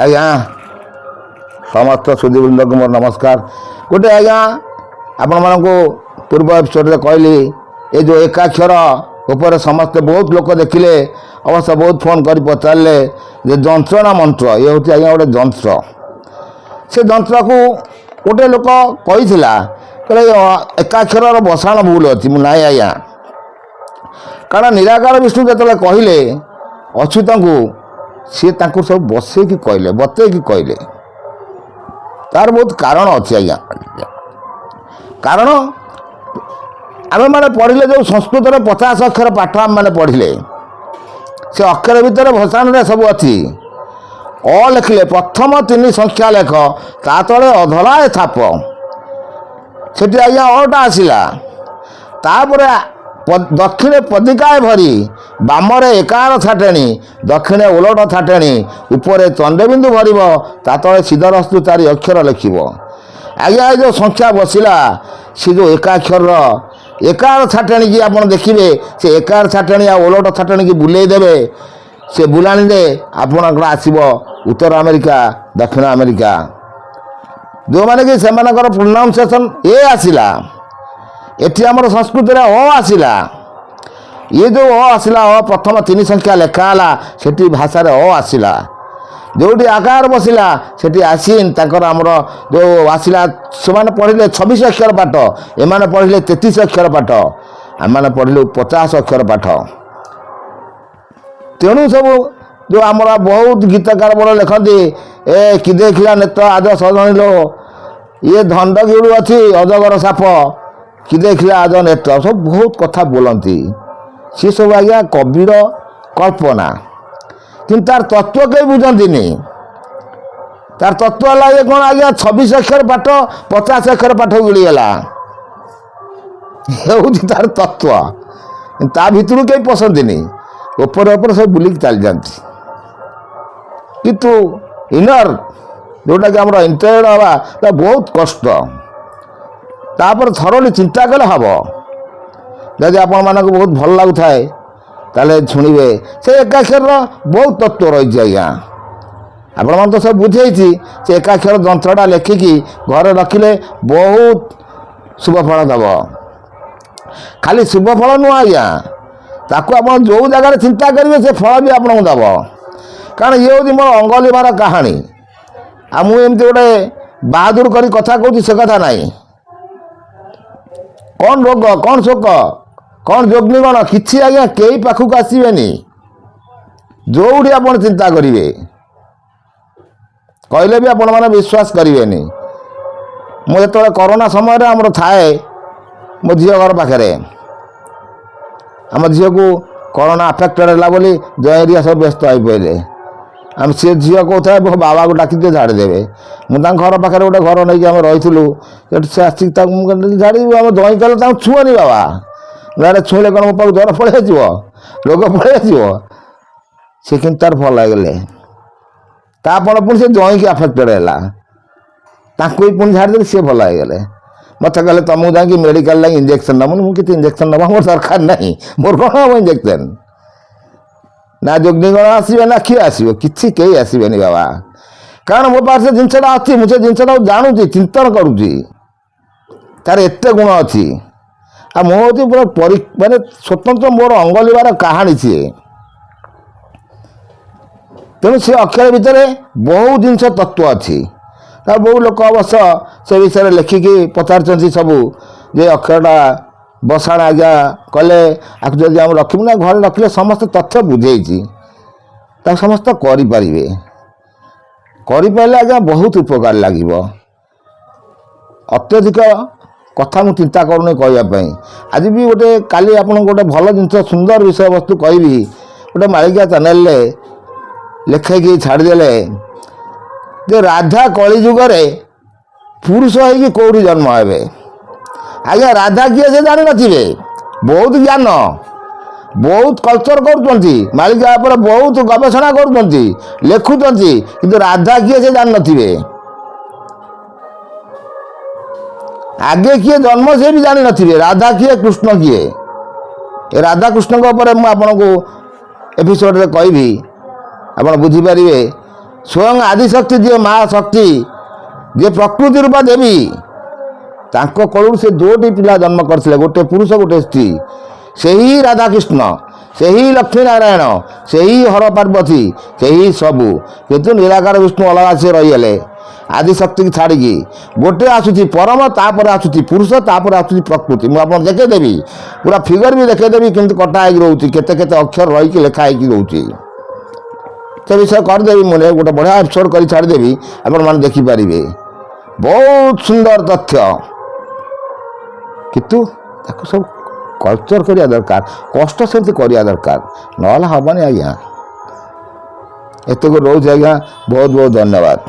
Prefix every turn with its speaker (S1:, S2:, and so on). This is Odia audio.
S1: ଆଜ୍ଞା, ସମସ୍ତ ସୁଧୀବୃନ୍ଦକୁ ମୋର ନମସ୍କାର। ଗୋଟେ ଆଜ୍ଞା, ଆପଣମାନଙ୍କୁ ପୂର୍ବ ଏପିସୋଡ଼ରେ କହିଲି, ଏ ଯେଉଁ ଏକାକ୍ଷର ଉପରେ ସମସ୍ତେ ବହୁତ ଲୋକ ଦେଖିଲେ, ଅବଶ୍ୟ ବହୁତ ଫୋନ୍ କରି ପଚାରିଲେ ଯେ ଯନ୍ତ୍ରଣା ମନ୍ତ୍ର। ଇଏ ହେଉଛି ଆଜ୍ଞା ଗୋଟେ ଯନ୍ତ୍ର। ସେ ଯନ୍ତ୍ରକୁ ଗୋଟେ ଲୋକ କହିଥିଲା, କହିଲେ ଏକାକ୍ଷରର ବସାଣ ଭୁଲ ଅଛି। ମୁଁ ନାଇଁ ଆଜ୍ଞା, କାରଣ ନିରାକାର ବିଷ୍ଣୁ ଯେତେବେଳେ କହିଲେ ଅଚ୍ୟୁତଙ୍କୁ, ସିଏ ତାଙ୍କୁ ସବୁ ବସେଇକି କହିଲେ, ବତେଇକି କହିଲେ। ତାର ବହୁତ କାରଣ ଅଛି ଆଜ୍ଞା। କାରଣ ଆମେମାନେ ପଢ଼ିଲେ ଯେଉଁ ସଂସ୍କୃତର 50 ଅକ୍ଷର ପାଠ ଆମେମାନେ ପଢ଼ିଲେ, ସେ ଅକ୍ଷର ଭିତରେ ଭସାଣରେ ସବୁ ଅଛି। ଅ ଲେଖିଲେ ପ୍ରଥମ ତିନି ସଂଖ୍ୟା ଲେଖ, ତା ତଳେ ଅଧରାଏ ଥାପ। ସେଠି ଆଜ୍ଞା ଅଟା ଆସିଲା। ତାପରେ ଦକ୍ଷିଣେ ପଦିକାଏ ଭରି, ବାମରେ ଏକାର ଛାଟେଣି, ଦକ୍ଷିଣେ ଓଲଟ ଛାଟେଣି, ଉପରେ ଚନ୍ଦ୍ରବିନ୍ଦୁ ଭରିବ, ତା ତଳେ ସିଦ୍ଧରସ୍ତୁ ଚାରି ଅକ୍ଷର ଲେଖିବ। ଆଜ୍ଞା, ଏ ଯେଉଁ ସଂଖ୍ୟା ବସିଲା, ସେ ଯେଉଁ ଏକାକ୍ଷରର ଏକାର ଛାଟେଣିକି ଆପଣ ଦେଖିବେ, ସେ ଏକାର ଛାଟେଣି ଆଉ ଓଲଟ ଛାଟେଣିକି ବୁଲେଇ ଦେବେ। ସେ ବୁଲାଣିରେ ଆପଣଙ୍କର ଆସିବ ଉତ୍ତର ଆମେରିକା, ଦକ୍ଷିଣ ଆମେରିକା, ଯେଉଁମାନେ କି ସେମାନଙ୍କର ପ୍ରୋନାଉନ୍ସିଏସନ୍ ଏ ଆସିଲା। ଏଠି ଆମର ସଂସ୍କୃତରେ ଅ ଆସିଲା। ଇଏ ଯେଉଁ ଅ ଆସିଲା, ଅ ପ୍ରଥମ ତିନି ସଂଖ୍ୟା ଲେଖା ହେଲା, ସେଠି ଭାଷାରେ ଅ ଆସିଲା। ଯେଉଁଠି ଆକାର ବସିଲା, ସେଠି ଆସିନ୍ ତାଙ୍କର ଆମର ଯେଉଁ ଆସିଲା। ସେମାନେ ପଢ଼ିଲେ 26 ଅକ୍ଷର ପାଠ, ଏମାନେ ପଢ଼ିଲେ 33 ଅକ୍ଷର ପାଠ, ଆମମାନେ ପଢ଼ିଲୁ 50 ଅକ୍ଷର ପାଠ। ତେଣୁ ସବୁ ଯେଉଁ ଆମର ବହୁତ ଗୀତକାର ବଡ଼ ଲେଖନ୍ତି, ଏ କି ଦେଖିଲା ନେତ୍ର ଆଜ ସଜଣିଲୋ, ଇଏ ଧଣ୍ଡଗିରୁ ଅଛି ଅଜଗର ସାପ, କି ଦେଖିଲା ଆଜ ନେତ୍ର, ସବୁ ବହୁତ କଥା ବୋଲନ୍ତି। ସିଏ ସବୁ ଆଜ୍ଞା କବିର କଳ୍ପନା, କିନ୍ତୁ ତାର ତତ୍ତ୍ୱ କେହି ବୁଝନ୍ତିନି। ତାର ତତ୍ତ୍ୱ ହେଲା ଇଏ କ'ଣ ଆଜ୍ଞା, 26 ଅକ୍ଷର ପାଠ 50 ଅକ୍ଷର ପାଠ ମିଳିଗଲା, ହେଉଛି ତାର ତତ୍ତ୍ୱ। ତା ଭିତରୁ କେହି ପଶନ୍ତିନି, ଉପରେ ଉପରେ ସବୁ ବୁଲିକି ଚାଲିଯାଆନ୍ତି। କିନ୍ତୁ ଇନର୍ ଯେଉଁଟାକି ଆମର ଇଣ୍ଟରନେଟ୍ ହେବା ତା ବହୁତ କଷ୍ଟ। ତାପରେ ଥରଲି ଚିନ୍ତା କଲେ ହେବ। ଯଦି ଆପଣମାନଙ୍କୁ ବହୁତ ଭଲ ଲାଗୁଥାଏ, ତାହେଲେ ଶୁଣିବେ। ସେ ଏକାକ୍ଷରର ବହୁତ ତତ୍ତ୍ୱ ରହିଛି ଆଜ୍ଞା। ଆପଣମାନେ ତ ସବୁ ବୁଝେଇଛି। ସେ ଏକାକ୍ଷର ଯନ୍ତ୍ରଟା ଲେଖିକି ଘରେ ରଖିଲେ ବହୁତ ଶୁଭ ଫଳ ଦେବ। ଖାଲି ଶୁଭ ଫଳ ନୁହଁ ଆଜ୍ଞା, ତାକୁ ଆପଣ ଯେଉଁ ଜାଗାରେ ଚିନ୍ତା କରିବେ, ସେ ଫଳ ବି ଆପଣଙ୍କୁ ଦେବ। କାରଣ ଇଏ ହେଉଛି ମୋର ଅଙ୍ଗଲିଭାର କାହାଣୀ। ଆଉ ମୁଁ ଏମିତି ଗୋଟେ ବାହାଦୁର କରି କଥା କହୁଛି ସେ କଥା ନାହିଁ। କ'ଣ ରୋଗ, କ'ଣ ଶୋକ, କ'ଣ ଯୋଗ୍ନିଗଣ, କିଛି ଆଜ୍ଞା କେହି ପାଖକୁ ଆସିବେନି। ଯେଉଁଠି ଆପଣ ଚିନ୍ତା କରିବେ, କହିଲେ ବି ଆପଣମାନେ ବିଶ୍ୱାସ କରିବେନି। ମୁଁ ଯେତେବେଳେ କରୋନା ସମୟରେ ଆମର ଥାଏ ମୋ ଝିଅ ଘର ପାଖରେ, ଆମ ଝିଅକୁ କରୋନା ଆଫେକ୍ଟେଡ଼ ହେଲା ବୋଲି ଜୟରିଆ ସବୁ ବ୍ୟସ୍ତ ହୋଇପଡ଼ିଲେ। ଆମେ ସେ ଝିଅ କହୁଥାଏ, ମୋ ବାବାକୁ ଡାକିଦିଅ, ଝାଡ଼ି ଦେବେ। ମୁଁ ତାଙ୍କ ଘର ପାଖରେ ଗୋଟେ ଘର ନେଇକି ଆମେ ରହିଥିଲୁ ସେଠି। ସେ ଆସିକି ତାକୁ ମୁଁ କହିଲି, ଝାଡ଼ିବୁ ଆମ ଜଇଁ କହିଲେ, ତାଙ୍କୁ ଛୁଅନି ବାବା। ନାରେ, ଛୁଇଁଲେ କ'ଣ ମୋ ପାଖକୁ ଜ୍ୱର ପଳେଇ ଆସିବ, ରୋଗ ପଳେଇ ଆସିବ? ସେ କିନ୍ତୁ ତାର ଭଲ ହେଇଗଲେ। ତାପରେ ପୁଣି ସେ ଜଇଁକି ଆଫେକ୍ଟେଡ଼ ହେଲା, ତାଙ୍କୁ ବି ପୁଣି ଝାଡ଼ିଦେଲେ, ସିଏ ଭଲ ହେଇଗଲେ। ମୋତେ କହିଲେ, ତୁମକୁ ଯାଇକି ମେଡ଼ିକାଲ ଯାଇକି ଇଞ୍ଜେକ୍ସନ୍ ନେବ। ମୁଁ କିଛି ଇଞ୍ଜେକ୍ସନ୍ ନେବା ମୋର ଦରକାର ନାହିଁ। ମୋର କ'ଣ ହେବ ଇଞ୍ଜେକ୍ସନ୍? ନା ଯୋଗିଗଣ ଆସିବେ, ନା କିଏ ଆସିବ, କିଛି କେହି ଆସିବେନି ବାବା। କାରଣ ମୋ ପାଖରେ ସେ ଜିନିଷଟା ଅଛି, ମୁଁ ସେ ଜିନିଷଟାକୁ ଜାଣୁଛି, ଚିନ୍ତନ କରୁଛି, ତାର ଏତେ ଗୁଣ ଅଛି। ଆଉ ମୁଁ ହେଉଛି ପୁରା ମାନେ ସ୍ୱତନ୍ତ୍ର ମୋର ଅଙ୍ଗଲିବାର କାହାଣୀ ସିଏ। ତେଣୁ ସେ ଅକ୍ଷର ଭିତରେ ବହୁ ଜିନିଷ ତତ୍ତ୍ୱ ଅଛି। ତା ବହୁ ଲୋକ ଅବଶ୍ୟ ସେ ବିଷୟରେ ଲେଖିକି ପଚାରୁଛନ୍ତି ସବୁ ଯେ ଅକ୍ଷରଟା ବସାଣ ଆଜ୍ଞା କଲେ, ଆକୁ ଯଦି ଆମେ ରଖିବୁ ନା ଘରେ ରଖିଲେ, ସମସ୍ତେ ତଥ୍ୟ ବୁଝେଇଛି, ତାକୁ ସମସ୍ତେ କରିପାରିବେ। କରିପାରିଲେ ଆଜ୍ଞା ବହୁତ ଉପକାର ଲାଗିବ। ଅତ୍ୟଧିକ କଥା ମୁଁ ଚିନ୍ତା କରୁନି କହିବା ପାଇଁ। ଆଜି ବି ଗୋଟେ, କାଲି ଆପଣଙ୍କୁ ଗୋଟେ ଭଲ ଜିନିଷ, ସୁନ୍ଦର ବିଷୟବସ୍ତୁ କହିବି। ଗୋଟେ ମାଳିକା ଚ୍ୟାନେଲରେ ଲେଖେଇକି ଛାଡ଼ିଦେଲେ ଯେ ରାଧା କଳିଯୁଗରେ ପୁରୁଷ ହେଇକି କେଉଁଠି ଜନ୍ମ ହେବେ। ଆଜ୍ଞା, ରାଧା କିଏ ସେ ଜାଣିନଥିବେ। ବହୁତ ଜ୍ଞାନ, ବହୁତ କଲଚର କରୁଛନ୍ତି, ମାଳିକା ଉପରେ ବହୁତ ଗବେଷଣା କରୁଛନ୍ତି, ଲେଖୁଛନ୍ତି, କିନ୍ତୁ ରାଧା କିଏ ସେ ଜାଣିନଥିବେ। ଆଗେ କିଏ ଜନ୍ମ ସେ ବି ଜାଣିନଥିବେ, ରାଧା କିଏ, କୃଷ୍ଣ କିଏ। ଏ ରାଧାକୃଷ୍ଣଙ୍କ ଉପରେ ମୁଁ ଆପଣଙ୍କୁ ଏପିସୋଡ଼ରେ କହିବି, ଆପଣ ବୁଝିପାରିବେ। ସ୍ୱୟଂ ଆଦିଶକ୍ତି ଯିଏ, ମା ଶକ୍ତି ଯିଏ, ପ୍ରକୃତି ରୂପା ଦେବୀ, ତାଙ୍କ କୋଳରୁ ସେ ଦୁଇଟି ପିଲା ଜନ୍ମ କରିଥିଲେ, ଗୋଟେ ପୁରୁଷ, ଗୋଟେ ସ୍ତ୍ରୀ। ସେହି ରାଧାକୃଷ୍ଣ, ସେହି ଲକ୍ଷ୍ମୀ ନାରାୟଣ, ସେହି ହର ପାର୍ବତୀ, ସେହି ସବୁ। କିନ୍ତୁ ନିରାକାର ବିଷ୍ଣୁ ଅଲଗା ସିଏ ରହିଗଲେ ଆଦିଶକ୍ତିକି ଛାଡ଼ିକି। ଗୋଟେ ଆସୁଛି ପରମ, ତାପରେ ଆସୁଛି ପୁରୁଷ, ତାପରେ ଆସୁଛି ପ୍ରକୃତି। ମୁଁ ଆପଣଙ୍କୁ ଦେଖେଇଦେବି, ପୁରା ଫିଗର ବି ଦେଖେଇଦେବି, କେମିତି କଟା ହେଇକି ରହୁଛି, କେତେ କେତେ ଅକ୍ଷର ରହିକି ଲେଖା ହେଇକି ରହୁଛି। ସେ ବିଷୟ କରିଦେବି ମୁଁ, ଗୋଟେ ବଢ଼ିଆ ଏପିସୋଡ଼ କରି ଛାଡ଼ିଦେବି, ଆପଣମାନେ ଦେଖିପାରିବେ। ବହୁତ ସୁନ୍ଦର ତଥ୍ୟ, କିନ୍ତୁ ତାକୁ ସବୁ କଲଚର କରିବା ଦରକାର, କଷ୍ଟ ସେମିତି କରିବା ଦରକାର, ନହେଲେ ହେବନି ଆଜ୍ଞା। ଏତକ ରହୁଛି ଆଜ୍ଞା, ବହୁତ ବହୁତ ଧନ୍ୟବାଦ।